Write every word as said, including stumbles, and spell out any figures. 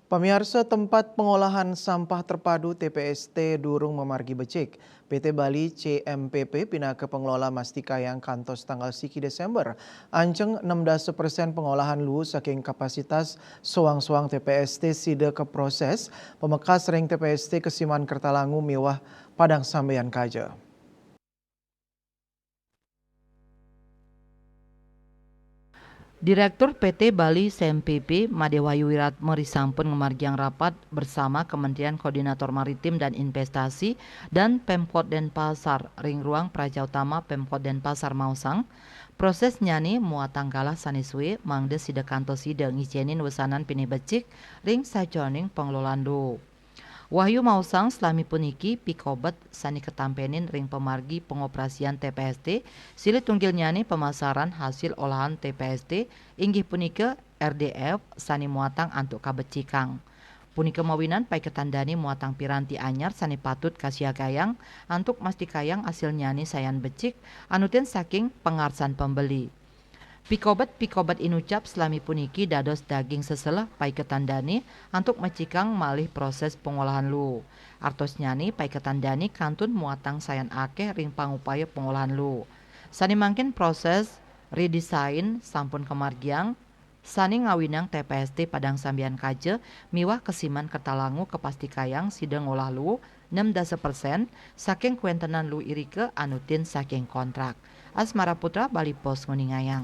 Pamiarsa, tempat pengolahan sampah terpadu T P S T durung mamargi becik. P T Bali C M P P pinaka pengelola mastikayang kantos tanggal siki Desember, anceng enam dasa persen pengolahan luu saking kapasitas soang-soang T P S T sida kaproses, pamekas ring T P S T Kesiman Kertalangu miwah Padang Sambian Kaja. Direktur P T Bali C M P P, Made Wahyu Wiratma, risampun ngamargiang rapat bersama Kementerian Koordinator Maritim dan Investasi dan Pemkot Denpasar ring ruang Praja Utama Pemkot Denpasar maosang, prosesnyane muatang galah sane sue mangda sida kantos sida ngicenin wesanan pinih becik ring sajeroning pengelolaan luu. Wahyu maosang, salami puniki pikobet sane katampenin ring pamargi pangoperasian T P S T, silih tunggilnyane pamasaran hasil olahan T P S T, inggih punika R D F sane muatang antuk kabecikang. Punika mawinan paiketan dane muatang piranti anyar sane patut kasiagayang antuk mastikayang asilnyane sayan becik anutin saking pangarsan pembeli. Pikobet-pikobet inucap salami puniki dados daging seseleh paiketan dane antuk mecikang malih proses pangolahan luu. Artosnyane paiketan dane kantun muatang sayan akeh ring pangupaya pangolahan luu. Sane mangkin proses redesign sampun kamargiang, sane ngawinang T P S T Padang Sambian Kaja miwah Kesiman Kertalangu kapastikayang sida ngolah luu enam dasa persen saking kuentenan luu irika anutin saking kontrak. Asmara Putra, Bali Post, nguningayang.